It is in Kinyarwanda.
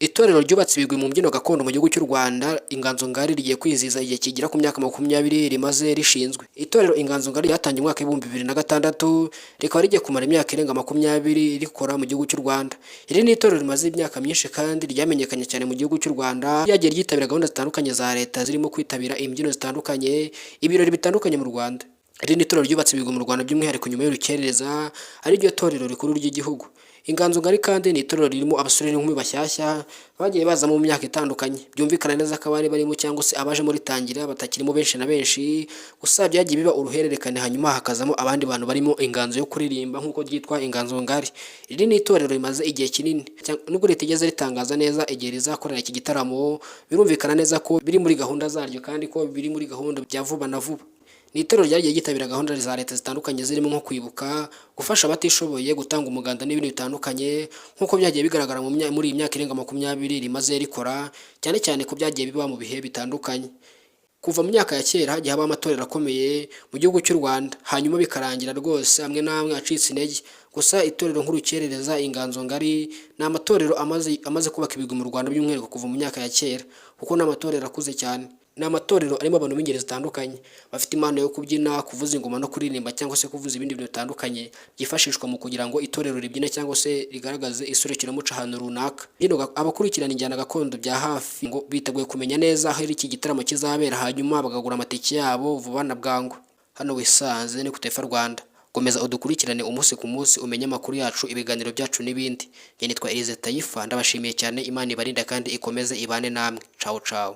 Itorero ryubatse ibigwi mu mbyino gakondo mu gihugu cy'u Rwanda, Inganzo Ngari, rigiye kwizihiza igihe kigera ku myaka 20 rimaze rishinzwe. Itorero Inganzo Ngari ryatangiye umwaka w'2006, rikaba rigiye kumara imyaka irenga 20 rikora mu gihugu cy'u Rwanda. Iri ni itorero rimaze imyaka myinshi kandi ryamenyekanye cyane mu gihugu cy'u Rwanda, ryagiye ryitabira gahunda zitandukanye za leta zirimo kwitabira imbyino zitandukanye, ibirori bitandukanye mu Rwanda. Iri ni itorero ryubatse ibigwi mu Rwanda, by'umwihariko nyuma y'Urukerereza, ari ryo torero rikuru ry'igihugu. Inganzo Ngari kandi ni itorero ririmo abasore n'inkumi bashyashya bagiye bazamo mu myaka itandukanye. Byumvikana neza ko abari barimo cyangwa se abajemo ritangira batakirimo benshi na benshi, gusa byagiye biba uruhererekane, hanyuma hakazamo abandi bantu barimo inganzo yo kuririmba nk'uko ryitwa Inganzo Ngari. Iri ni itorero rimaze igihe kinini, nubwo ritigeze ritangaza neza igihe rizakorera iki gitaramo, birumvikana neza ko biri muri gahunda zaryo kandi ko biri muri gahunda bya vuba na vuba. Ni itorero ryagiye ryitabira gahunda za leta zitandukanye zirimo nko kwibuka, gufasha abatishoboye, gutanga umuganda n'ibindi bitandukanye, nk'uko byagiye bigaragara muri iyi myaka irenga 20 rimaze rikora, cyane cyane ko byagiye biba mu bihe bitandukanye. Kuva mu myaka ya kera hagiye habaho amatorero akomeye mu gihugu cy'u Rwanda, hanyuma bikarangira rwose amwe n'amwe acitse intege. Gusa itorero nk'Urukerereza, Inganzo Ngari, ni amatorero amaze kubaka ibigwi mu Rwanda, by'umwihariko kuva mu myaka ya kera, kuko ni amatorero akuze cyane. Ni amatorero arimo abantu b'ingeri zitandukanye bafite impano yo kubyina, kuvuza ingoma no kuririmba, cyangwa se kuvuza ibindi bintu bitandukanye byifashishwa mu kugira ngo itorero ribyine cyangwa se rigaragaze iserukiramuco ahantu runaka. Abakurikirana injyana gakondo bya hafi ngo biteguye kumenya neza aho iki gitaramo kizabera, hanyuma bakagura amatike yabo vuba na bwangu. Hano wisanze ni ku Taifa Rwanda. Komeza udukurikirane umunsi ku munsi, umenye amakuru yacu, ibiganiro byacu n'ibindi. Njye nitwa Elize Tayifa, ndabashimiye cyane. Imana ibarinde kandi ikomeze ibane namwe. Cawu cawu.